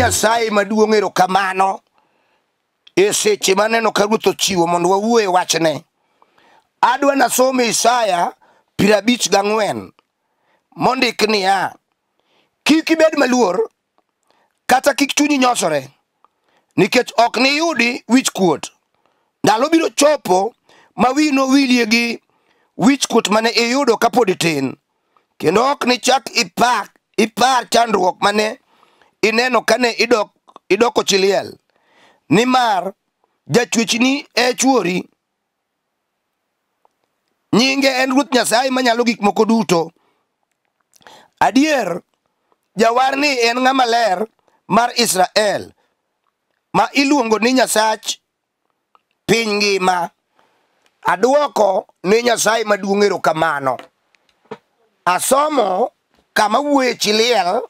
Nyasaye maduong' erokamano e seche maneno ka Ruoth ochiwo mondo wawuo e wachne. Adwa nasom Isaya 54 mondik niya, kik ibed maluor kata kik chunyi nyosore, nikech ok niyudi wichkuot. Ndalo biro chopo ma wiyi nowilie gi wichkuot mane iyudo kapod itin, kendo ok nichak ipar chandruok mane ineno kane idoko chi liel. Nimar jachwechni e chuori, nyinge en Ruoth Nyasaye manyalo gik moko duto. Adier, jawarni en ng'ama ler mar Israel, ma iluongo ni Nyasach piny ngima. Aduoko ne Nyasaye maduong' erokamano. Asomo kama wuoye chi liel,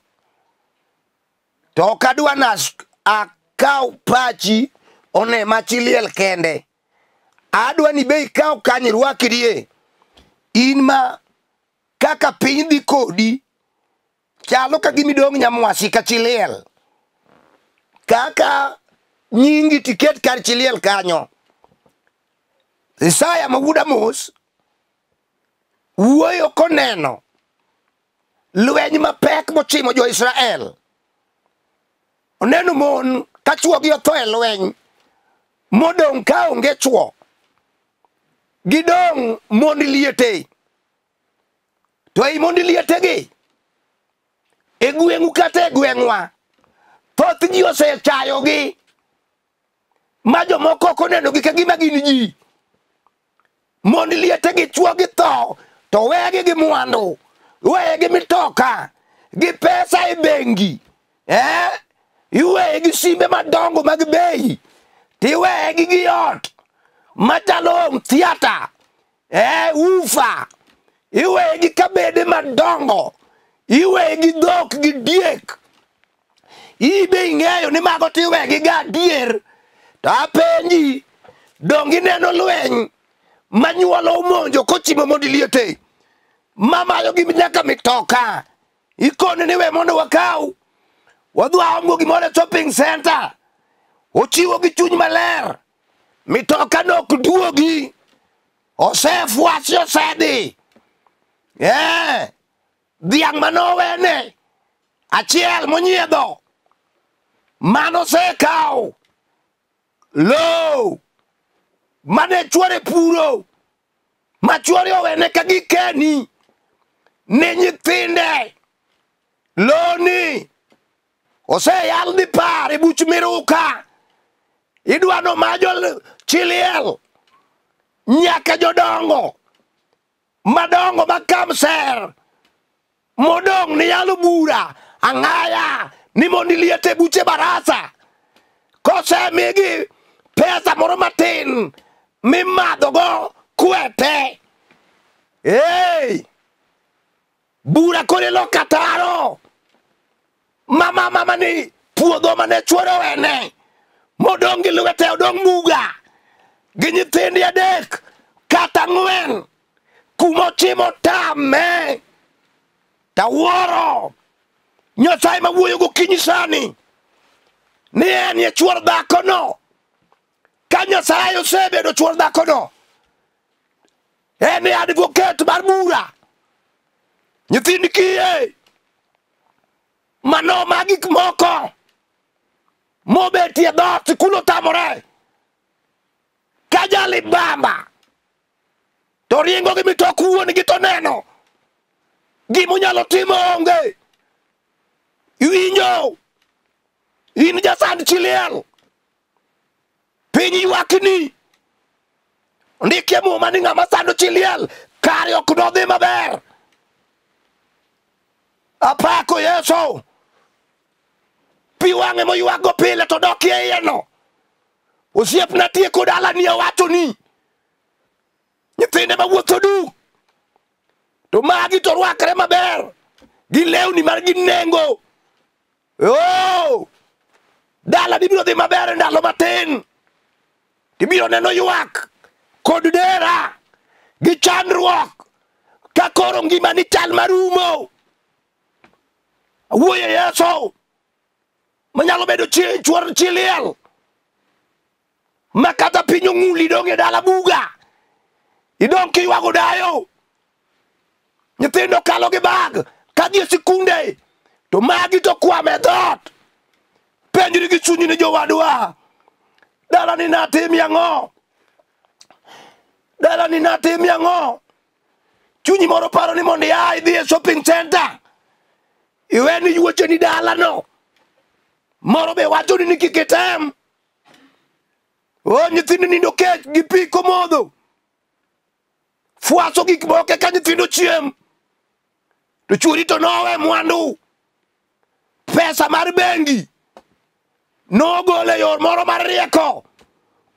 to ok adwa akaw pachi one ma chi liel kende. Adwa ni be ikaw kanyo irwakrie. In ma kaka piny dhi kodi, chalo ka gima idong' nyamwasi ka chi liel. Kaka nyingi tiket kar chi liel kanyo. Isaya ma wuod Amos wuoyo koneno lweny mapek mochimo jo-Israel. Oneno mon ka chwogi otho e lweny, modong' ka onge chwo. Gidong' mond liete. To ei mond lietegi, e gweng'u kata e gweng'wa, thoth ji osechayogi, ma jomoko ok onenogi ka gima gin ji. Mond lietegi chwogi tho, to wegi gi mwandu, wegi mitoka, gi pesa e bengi, iweye gi simbe madongo mag bei, tiweye gi ot machalo home theatre, ufa, iweye gi kabede madongo, iweye gi dhok gi diek. Ibe ing'eyo ni mago tiwegi ga adier. To apenji, dong ineno lweny manyuolo omonjo kochimo mond liete, mamayo gi nyaka mitoka. Ikone ni we mondo wakaw, wadhi waomgo gimoro e shopping center. Ochiwo gi chuny maler, mitoka no ok duogi, osefwasi osedhi. Dhiang' manowene achiel monyiedho, mano osekaw. Lowo mane chuore puro, ma chuore owene ka gikeni ne nyithinde. Loni oseyal dipar e buch miruka. Idwa no ma jo chi liel nyaka jodongo madongo ma kamser modong' ni yalo bura ang'aya ni mondo iliete buche barasa. Kosemigi pesa moro matin mimadhogo kwete. Hey! Bura kore loka taro. Mama mama ni puodho mane chuore owene modong' gi lwete odong' muga gi nyithindi adek kata ang'wen kumochimo tame. Tawuoro Nyasaye mawuoyo gokinyi sani ni en e chuor dhakono. Ka Nyasaye osebedo chuor dhakono, en e advocate mar bura. Nyithind kiye manoma gik moko mobetie dhoot sikul otamore ka jalibamba to ringo gi mitok wuon gi to neno gima timo onge. Iwinjo in jasand chi liel, piny ywakni. Ondikie muma ni ng'ama sando chi liel kare ok nodhi maber. Apako Yesu. Pi wang'e moywago pile to dok e iye no. Osiepna tieko dalani awachoni. Nyithinde mawuotho duk to magi to rwakre maber gi lewni mar gi nengo. Oh! Dala biro dhi maber e ndalo matin. Tibiro neno ywak kod dera gi chandruok ka koro ngimani chal marumo. Awuoyo Yesu. Manyalo bedo chuor chi liel. Ma kata piny ong'uli idong' e dala buga. Idong' kiywago dayo. Nyithindo kalo gi bag kadhi e sikunde to magi to kwame e dhoot. Penjri gi chunyi ni jowadwa, dalani natimi ang'o? Dalani natimi ang'o? Chunyi moro paro ni mondo ia idhi e shopping center. Iwe ni yuocheni dalano. Moro be wacho ni kik item. O nyithindo nindo kech gi pi komodho. Fwaso gik moko eka nyithindo chiem. To chuori to nowe mwandu. Pesa mar bengi nogolo e yor moro mar rieko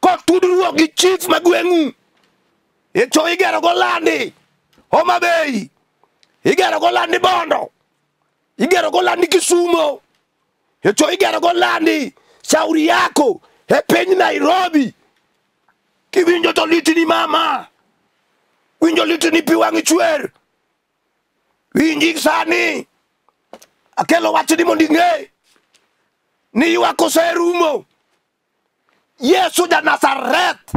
kotudruok gi chief ma gweng'u. E to igero go landi Homa Bay, igero go landi Bondo, igero go landi Kisumo, e to igero go landi Shauri yako e piny Nairobi. Kiwinjo to litni mama, winjo litni pi wang'i chwer. Winji sani, akelo wachni mondo ing'e ni ywak oserumo. Yesu ja Nazareth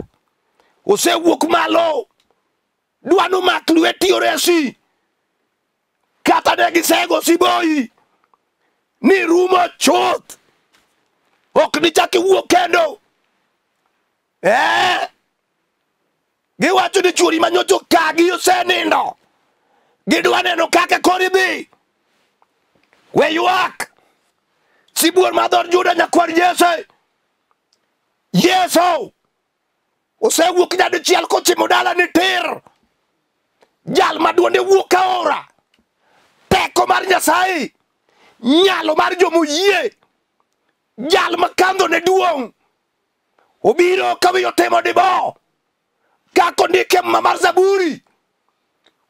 osewuok malo, dwa nomak lweti oresi. Kata ne gisego siboi ni rumo chuth, ok nichak iwuok kendo. Giwacho ni chuori manyocha okagi osenindo. Gidwa neno kaka koro idhi. We ywak. Sibuor mar dhood Juda nyakwar Jesse. Yesu osewuok nyadichiel kochimo dalani tir. Jal ma duonde wuok aora. Teko mar Nyasaye, nyalo mar jomoyie. Jal ma kandho ne duong'. Obiro ka wiye otimo dibo. Kaka ondike e mar Zaburi.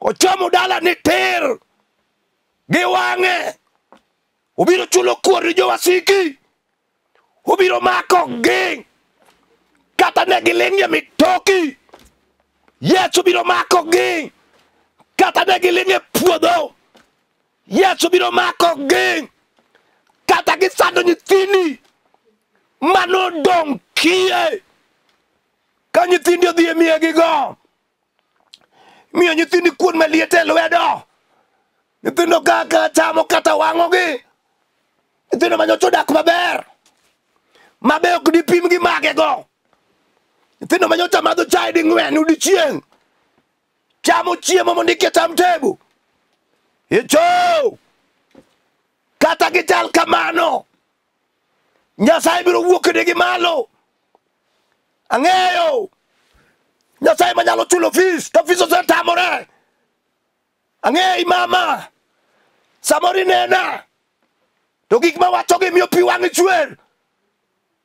Ochomo dalani tir gi wang'e. Obiro chulo kuor ni jowasiki. Obiro mako gi. Kata ne giling' e mitoki. Yesu biro mako gi. Kata ne giling' e puodho. Yesu biro mako gi. Kata gisando nyithindi manodong' kiye. Ka nyithindi odhi e miegigo, miyo nyithindi kuon maliet e lwedo. Nyithindo kaka chamo kata wang'ogi. Nyithindo manyocha odak maber, mabe ok dipim gi magego. Nyithindo manyocha madho chae ding'wen odiochieng', chamo chiemo mondiki e timetable. Icho kata gichal kamano, Nyasaye biro wuok negi malo. Ang'eyo Nyasaye manyalo chulo fees to fees osetamore. Ang'eyi mama, samoro inena to gik mawachogi miyo pi wang'i chwer.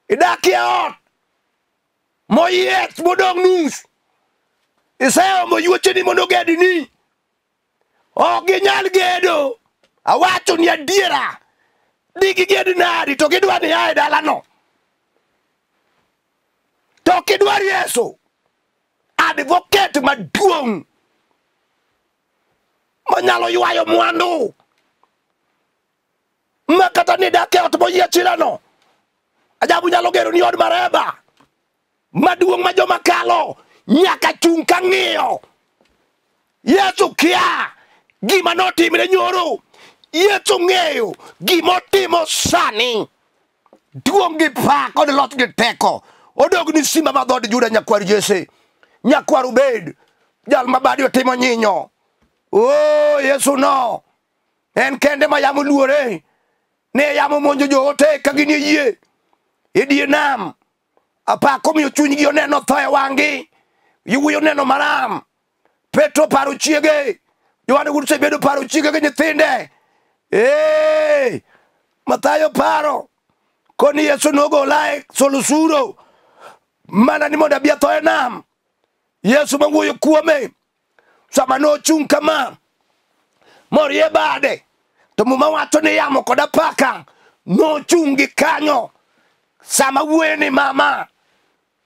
Idak e ot moyiech modong' nus. Iseomo yuocheni mondo ogedni. Ok ginyal gedo. Awacho ni adiera. Di giged nadi to gidwa ni ia e dalano. To ok idwar Yesu, advocate maduong' manyalo ywayo mwandu. Ma kata ni dak e ot moyiechilano, ajabu nyalo gero ni od mareba maduong' ma joma kalo nyaka chung' ka ng'iyo. Yesu kia gima notimre nyoro. Yesu ng'eyo gimotimo sani. Duong' gi pak kod loch gi teko odog ni simba mar dhood Juda nyakwar Jesse, nyakwar Obed, jal ma badi otimo nyinyo. O Yesu no en kende ma yamo luore. Ne yamo monjo joote ka gin e yie e die nam. Apaka omiyo chunygi oneno tho e wang'gi. Yuwi oneno maram. Petro paro chiege. Yohana wuod Zebedo paro chiege gi nyithinde. Mathayo paro koni Yesu nogola e solusuro mana ni mondo abi atho e nam. Yesu mawuoyo kuome sama nochung' kama morie bade to Muma wacho ni yamo kod apaka nochung' gi kanyo. Sama wuoyo ni mama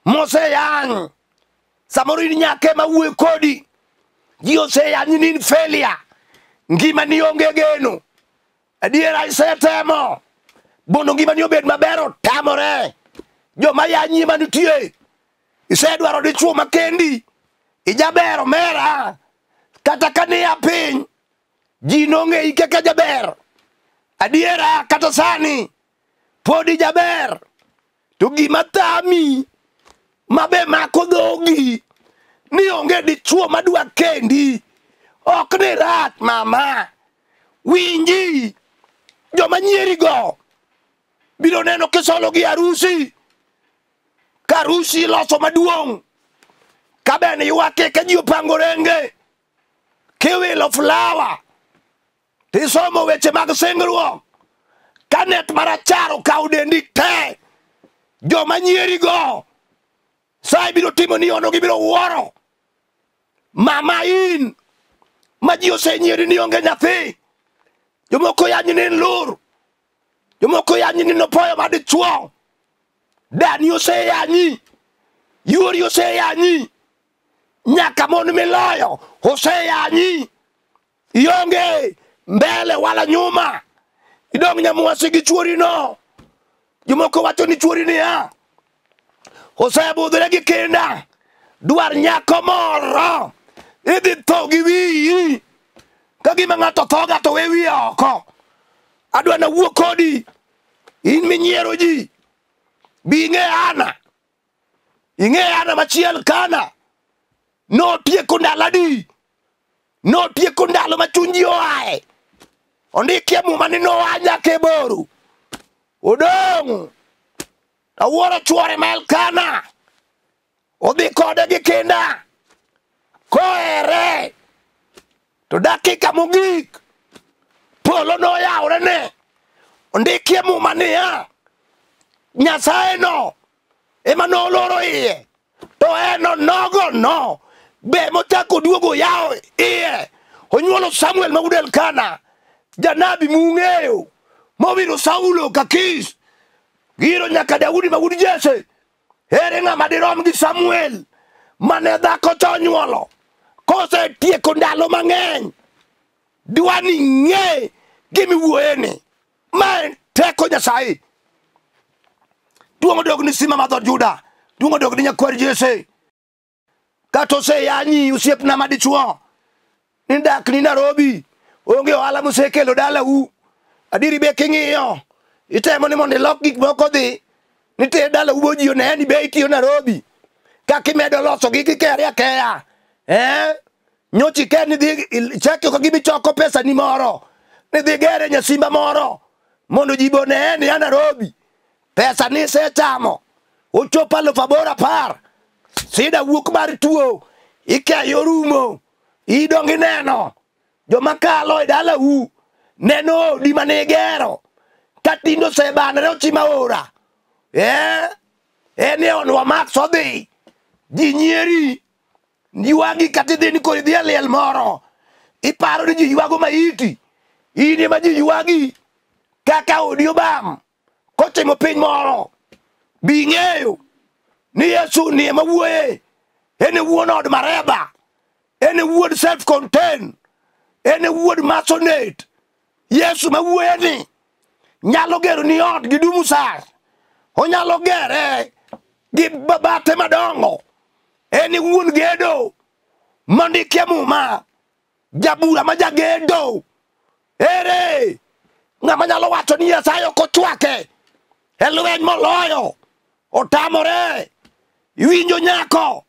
moseyany, samoro in nyake ma wuoyo kodi, ji oseyanyi ni in failure, ngimani onge geno. Adiera isetemo, Mondo ngimani obed maber otamore. Joma yanyi manitie. Isedwaro dichuo makendi. Ijaber omera. Kata kaniya piny, ji nong'eyi kaka jaber. Adiera kata sani pod ijaber. To gima thami mabe mako dhogi ni onge dichuo madwa kendi. Ok ni rach mama. Winji joma nyierigo biro neno kisolo gi harusi. Ka harusi loso maduong'. Ka ben ywake ka ji opango renge. Kiwilo flower. Tisomo weche mag singruok. Ka net marachar okawo dendi te. Joma nyierigo sa ibiro timo ni ono gibiro wuoro. Mama in ma ji osenyieri ni onge nyathi. Jomoko yanyi ni in lur. Jomoko yanyi ni nopoyo madichuo. Dani oseyanyi. Yuori oseyanyi. Nyaka mon miloyo oseyanyi. Ionge mbele wala nyuma. Idong' nyamwasi gi chuori no. Jomoko wacho ni chuori niya osebudhore gi kinda. Dwar nyako moro. Idhi tho gi wiyi. Ka gima ng'ato thoga to we wiye oko. Adwa nawuo kodi. In minyiero ji. Bi ing'e Ana. Ing'e Ana machiel kana. Notieko ndalo adi? Notieko ndalo ma chuny ji oae. Ondikie muma ni noa nyaka e boro. Odong'. Awuoro chuore ma Elkana. Odhi kode gi kinda. Kohere. To dakika mogik polo noyawre ne. Ondikie muma niya Nyasaye no ema noloro iye. To en onogo no be mochako duogo yawo iye. Onyuolo Samuel ma wuod Elkana. Janabi mung'eyo. Mowiro Saulo ka Kish. Giro nyaka Daudi ma wuod Jesse. Ere ng'ama dirom gi Samuel mane dhako to onyuolo. Kosetieko ndalo mang'eny. Dwani ng'e gimiwuoyeni. Ma en teko Nyasaye. Duong' odog ni Simba mar dhood Juda. Duong' odog ni nyakwar Jesse. Kata oseyanyi osiepna madichuo. Ni dak ni Nairobi. Onge ohala mosekelo dalau. Adieri be king'iyo. Itemo ni mondo ilok gik moko dhi. Nitie dalau bo ji one ni be itiyo Nairobi. Kaka imedo loso gi kikere akeya. Nyochi ke ni dhi chako ka gimichoko pesa ni moro. Ni dhi gere nyasimba moro. Mondo ji bone ni a Nairobi. Pesa ni isechamo. Ochopo 8,010. Sida wuok mar tuo. Ikeyo rumo. Idong' ineno. Joma kalo e dalau neno odi mane igero. Ka tinde osebanore ochimo aora. En e onwa Max odhi. Ji nyieri. Ywagi kata idhi ni koro idhi e liel moro. Iparo ni ji ywago maiti. In ema ji ywagi. Kaka odi obam. Kotimo piny moro. Bi ing'eyo ni Yesu ni ema wuoye. En e wuon od Mareba. En e wuon self-contained. En e wuon masonate. Yesu ma wuoye ni nyalo gero ni ot gi dumu sar. Onyalo gere gi babate madongo. En e wuon gedo. Mondikie muma. Jabura ma jagedo. Ere ng'ama nyalo wacho ni Nyasaye ok ochwake. E lweny moloyo. Otamore. Iwinjo nyako.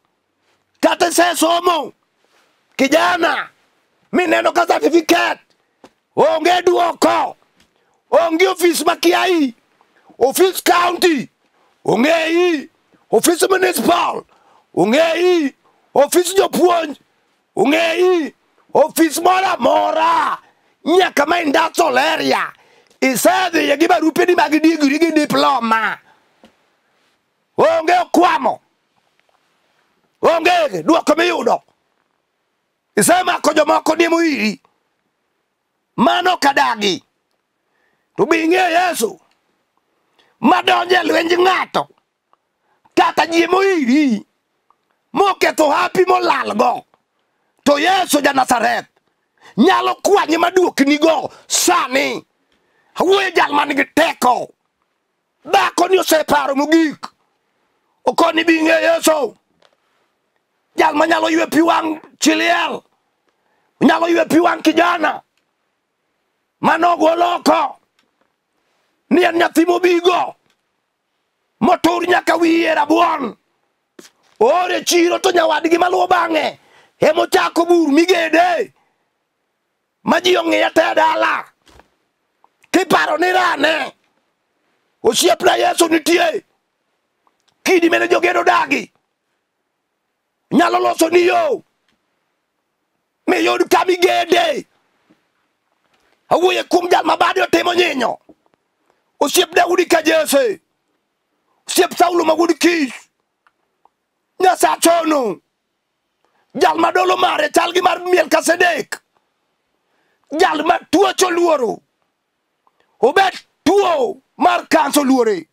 Kata isesomo. Kijana. Mineno ka certificate. Onge duoko. Onge ofis makiai. Ofis county. Ong'eyi. Ofis municipal. Ong'eyi. Ofis jopuonj. Ong'eyi. Ofis moro amora. Nyaka ma industrial area. Isedhiye gi barupeni mag degree gi diploma. Onge okwamo. Onge duoko miyudo. Isemako jomoko ni moiri. Mano kadagi. To bi ing'e Yesu. Madonje lwenj ng'ato. Kata ji moiri. Moketho hapi molalgo. To Yesu ja Nazareth nyalo kwanye maduoknigo sani. Awuoyo jal man gi teko. Dhako ni oseparo mogik. Okoni bi ing'e Yesu. Jal manyalo ywe pi wang' chi liel. Nyalo ywe pi wang' kijana. Manogol oko. Ni en nyathi mobigo. Motur nyaka wiye rabuon. Oore chiro to nyawadgi maluwo bang'e. Emochako bur migede. Ma ji ong'iye te dala. Kiparo ni rane. Osiepna Yesu nitie. Kidi mene jogedo dagi. Nyalo loso ni yo. Miyud kama igede. Awuoyo kuom jal ma bade otimo nyinyo. Osiep Daudi ka Jesse. Osiep Saulo ma wuod Kish. Nyasachono. Jal ma dolo mare chal gi mar Melkizedek. Jal ma tuoche oluoro. Obed tuo mar kansa oluore.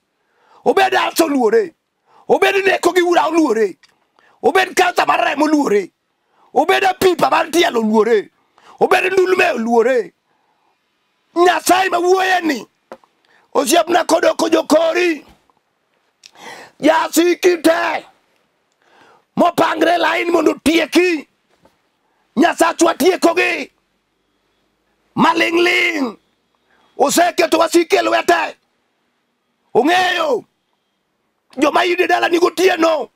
Obed alsa oluore. Obed neko gi ura oluore. Obed kansa mar remo oluore. Obed apipa mar tielo oluore. Obed ndulme oluore. Nyasaye ma wuoye ni. Osiepna kodoko jokori. Jasiki te. Mopangre lain mondo tieki. Nyasachwa tiekogi. Maling'ling'. Oseketo wasike e lwete. Ong'eyo. Joma yude dalani gotieno.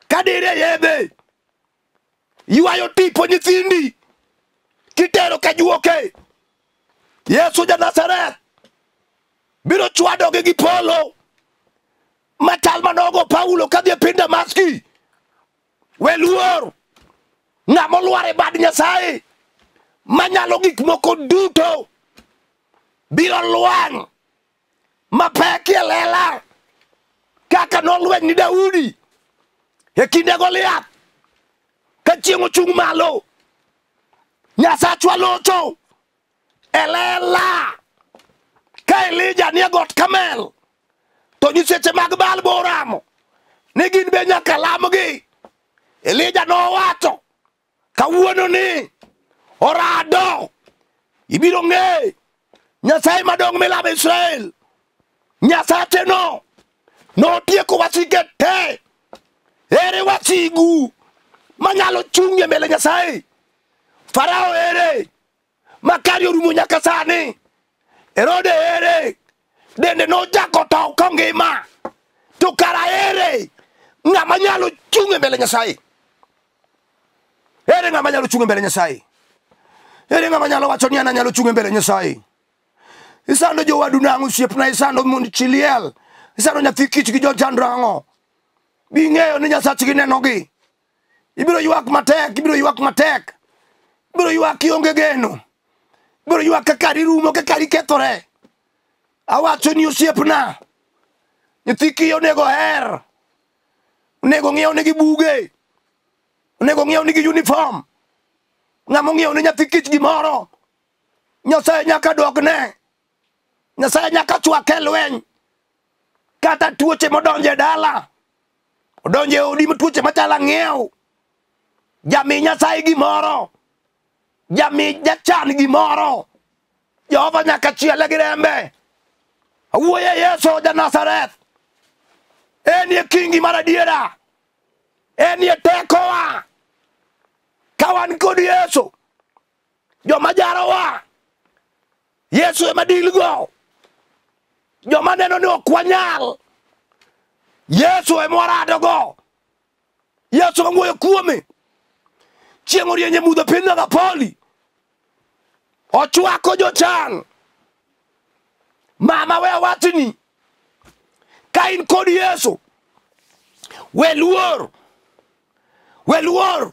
Kadire yedhe. Ywayo tipo nyithindi. Kitero ka juoke. Yesu ja Nazareth. Biro chwadogi gi polo. Machal manogo Paulo kadhi e piny Damaski. We luor. Ng'ama olwar e bad Nyasaye. Manyalo gik moko duto. Biro lwang' mapek e lela. Kaka nolweny ni Daudi. E kinde Goliath. Ka chieng' ochung' malo. Nyasachwa locho. E lela. Ka Elija nie got Karmel. To nyiseche mag Baal boramo. Ni gin be nyaka lamgi. Elija nowacho. Kawuono ni. Orado. Ibiro ng'e. Nyasaye madong' milamo Israel. Nyasache no. Notieko wasike te. Ere wasigu. Manyalo chung' e mbele Nyasaye. Farao ere. Makari orumo nyaka sani. Herode ere. Dende nochako tow kongima. To kara ere. Ng'ama nyalo chung' e mbele Nyasaye. Ere ng'ama nyalo chung' e mbele Nyasaye. Ere ng'ama nyalo wacho ni an anyalo chung' e mbele Nyasaye. Isando jowadu nang'o osiepna, isando mond chi liel. Isando nyathi kich gi jochandro ang'o. Bi ing'eyo ni Nyasachgi nenogi. Ibiro ywak matek, ibiro ywak matek. Ibiro ywak kionge geno. Ibiro ywak ka kari rumo, ka kari kethore. Awacho ni osiepna. Nyithi kiye onego her. Onego ng'iew negi buge. Onego ng'iew negi uniform. Ng'ama ong'iew ne nyathi kich gimoro. Nyasaye nyaka dwogne. Nyasaye nyaka chwake lweny. Kata tuoche modonje dala. Odonje odi tuoche machalo ang'iew. Jami Nyasaye gimoro. Jami jachan gimoro. Jehova nyaka chiele gi rembe. Awuoye Yesu ja Nazareth. Enie kingi mar adiera. Enie tekowa. Ka wan kod Yesu. Joma jarowa. Yesu ema dilgo. Joma neno ni ok wanyal. Yesu ema waradogo. Yesu mawuoyo kuome. Chieng' orieny e mudho piny Napoli. Ochwako jochan. Mama we awachni. Ka in kod Yesu. We luor. We luor.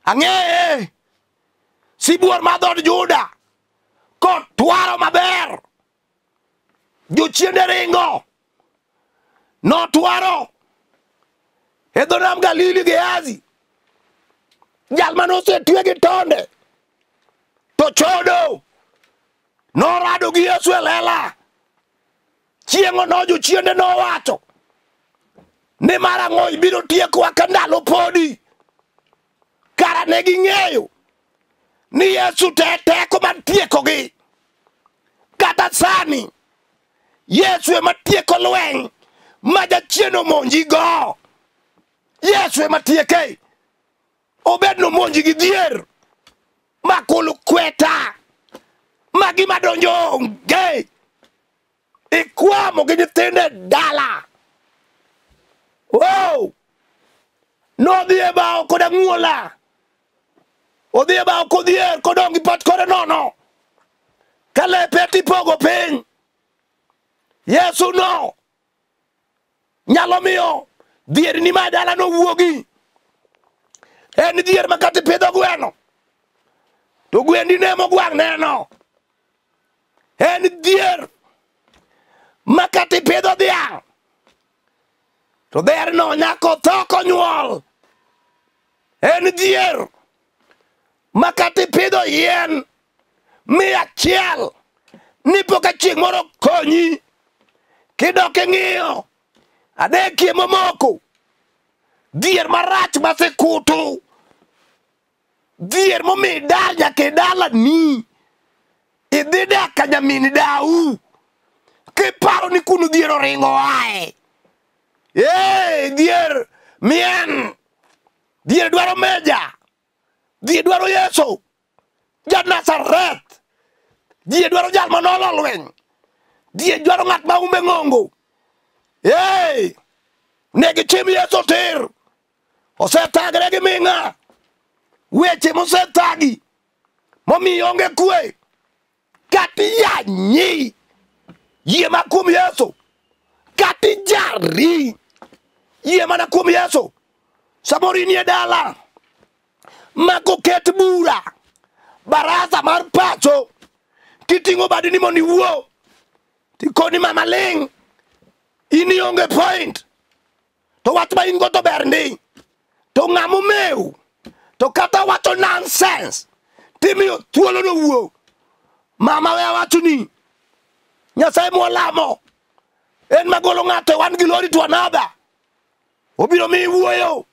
Ang'eye. Sibuor mar dhood Juda. Kotwaro maber. Jochiende ringo. Notwaro. E dho nam Galili Gehazi. Jal manosetwe gi tonde. To chodo. Norado gi Yesu e lela. Chieng'o no jochiende nowacho. Ni mar ang'o ibiro tiekowa ka ndalo podi. Kara ne ging'eyo. Ni Yesu te teko mar tiekogi. Kata sani. Yesu ema tieko lweny ma jachien omonji go. Yesu ema tieke. Obed nomonji gi dhier makulu kweta ma gima donjo onge. Ikwamo gi nyithinde dala. Wow! Nodhi e bao kod ang'uola. Odhi e bao kodhier kodong' gi pot kore nono. Ka lepe tipogo piny. Yesu no nyalo miyo dhier ni ma dala nowuogi. En dhier ma kata ipidho gweno to gwendi nemo gwang' neno. En dhier ma kata ipidho dhiang' to dherno nyaka tho konyuol. En dhier ma kata ipidho yien 100 nipo ka chieng' moro konyi kidok ing'iyo 3 momoko. Dhier marach masekutu. Dhier momi dar nyaka e dalani. Idhi dak ka nyamin dau. Kiparo ni kuno dhier oringo ae. Ee, dhier mien. Dhier dwaro meja. Dhier dwaro Yesu ja Nazareth. Dhier dwaro jal manolo lweny. Dhier dwaro ng'at ma umbe ng'ongo. Ee, ne gichim Yesu tir. Osethagre gi ming'a. Weche mosethagi momiyo onge kwe. Kata iyanyi. Yie ma kuom Yesu. Kata ijari. Yie mana kuom Yesu. Samoro in e dala ma koket bura baraza mar pacho titing'o badi ni mondo iwuo tikoni mama ling' in ionge point to wach ma in go to ber ndi to ng'ama omew to kata wacho nonsense timiyo thuolo no wuo. Mama we awachoni Nyasaye mwalamo en magolo ng'ato e one glory to another. Obiro miyi wuoyo.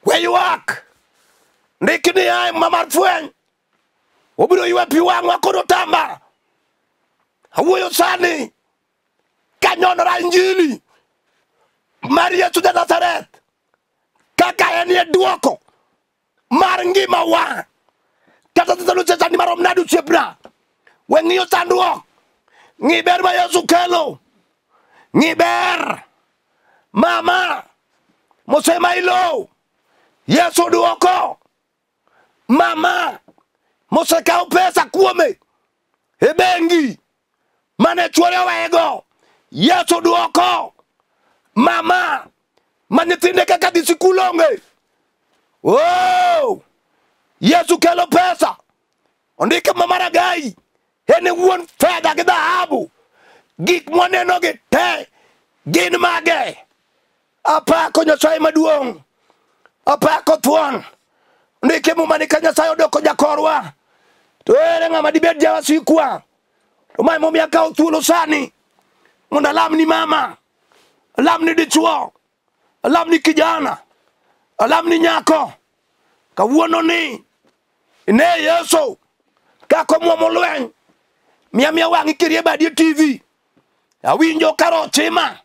We ywak. Ndik ni ae muma mar fweny. Obiro ywe pi wang'wa kod otamba. Awuoyo sani kanyonora injili mar Yesu ja Nazareth kaka en e duoko mar ngimawa. Kata sasa sani marom nade osiepna. We ng'iyo chandruok. Ng'i ber ma Yesu kelo. Ng'i ber. Mama mosema ilo. Yesu duoko. Mama mosekawo pesa kuome e bengi mane chuore owego. Yesu duoko. Mama ma nyithinde kaka dhi sikul onge. Oh! Yesu kelo pesa. Ondike ma Maragai. En e wuon fedha gi dhahabu. Gik mwaneno gi te gin mage. Apako Nyasaye maduong'. Apako thuon. Ndike muma ni ka Nyasaye odoko jakorwa to ere ng'ama dibed jawasikwa. To mae momiyo akawo thuolo sani mondo alam ni mama, alam ni dichuo, alam ni kijana, alam ni nyako. Kawuono ni ine Yesu kako muomo lweny. Miya miya wang'i kirie badi e TV. Awinjo ka roho chima.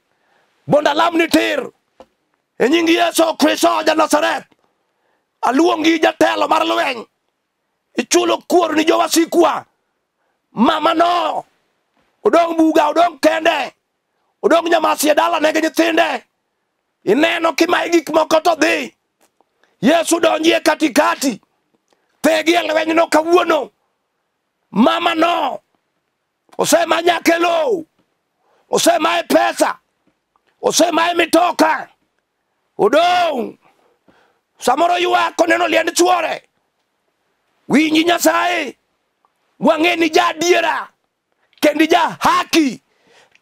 Mondo alam ni tir. E nying Yesu Kristo ja Nazareth. Aluongi jatelo mar lweny. Ichulo kuor ni jowasikwa. Mama no odong' buga, odong' kende. Odong' nyamasi e dalane gi nyithinde. Ineno kimaye gik moko to dhi. Yesu donji e katikati. Thegi e lwenyno kawuono. Mama no osema nyaka e lowo. Osemaye pesa. Osemaye mitoka. Odong' samoro ywak koneno liend chuore. Winji Nyasaye. Wang'e ni ja adiera kendo ja haki.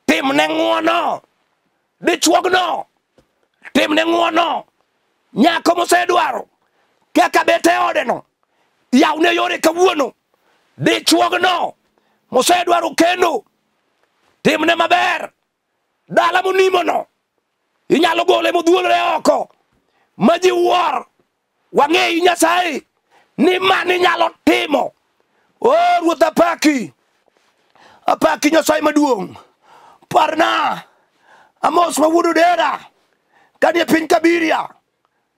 Timne ng'uono. Dichuogno timne ng'uono. Nyako mosedwaro kaka bet e odeno yawne yore kawuono. Dichuogno mosedwaro kendo timne maber. Dala monimono inyalo gole modhuolre oko ma ji wuor. Wang'eyi Nyasaye ni mani nyalo timo. O Ruoth apaki. Apaki Nyasaye maduong'. Parna Amos ma wuod Odera kanie piny Kabiria.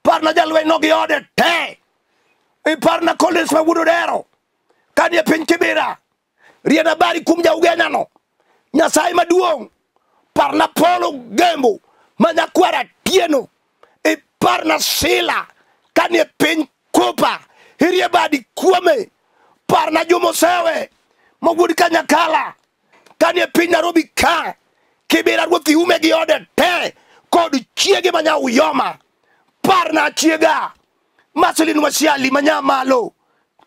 Parna jalweny no gi ode te. Iparna Collins ma wuod Odero kanie piny Kibera. Riena bari kuom jaugenya no. Nyasaye maduong', parna Polo Gembo ma nyakwara Tieno. Iparna Sila kanie piny Kopa. Irie badi kuome. Parna Jomo Sewe ma wuod Kanyakala kanie piny Nairobi ka. Kibera ruoth iume gi ode te kod chiege ma nyauyoma. Parna chiega Marceline Wasiali ma nyamalo.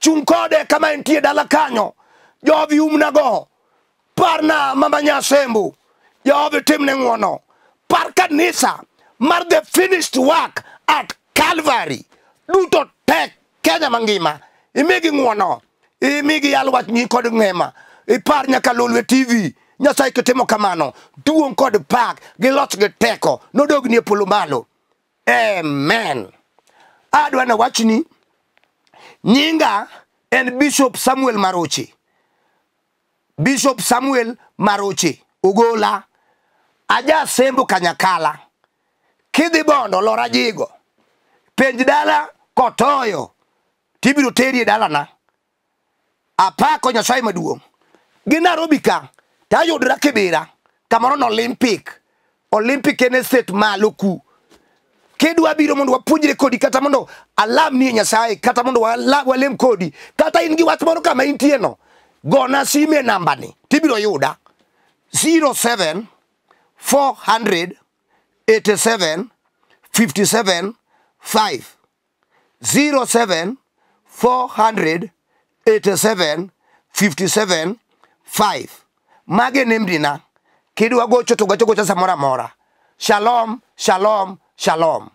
Chung' kode kama entie dala kanyo. Jovi umnago. Parna mama Nyasembo. Jovi timne ng'uono. Par kanisa mar the finished work at Calvary. Duto te Kenya mangima. Imigi ng'uono. Imigi yalo wach nyi kod ng'ema. Ipar nyaka Lolwe TV. Nyasaye kitimo kamano. Duong' kod pak gi loch gi teko nodogni e polo malo. Amen. Adwa na wachni nyinga en Bishop Samuel Maroche. Bishop Samuel Maroche Ogola. Aja Sembo Kanyakala. Kidhi Bondo lora jigo. Penj dala kotoyo. Tibiro teri e dalana. Apako Nyasaye maduong'. Gi Nairobi ka tayudra Kibera kamoro no Olympic. Olympic en estate malo ku. Kidwa biro mondo wapuonjre kodi kata mondo alamnie Nyasaye kata mondo walem kodi kata in gi wach moro kama intie no, gona sime e namba ni tibiro yuda 07 400 87 57 5 07 400 87 57 5. Mage nembnina. Kidwa gocho to gocho gocha samoro amora. Shalom, shalom, shalom.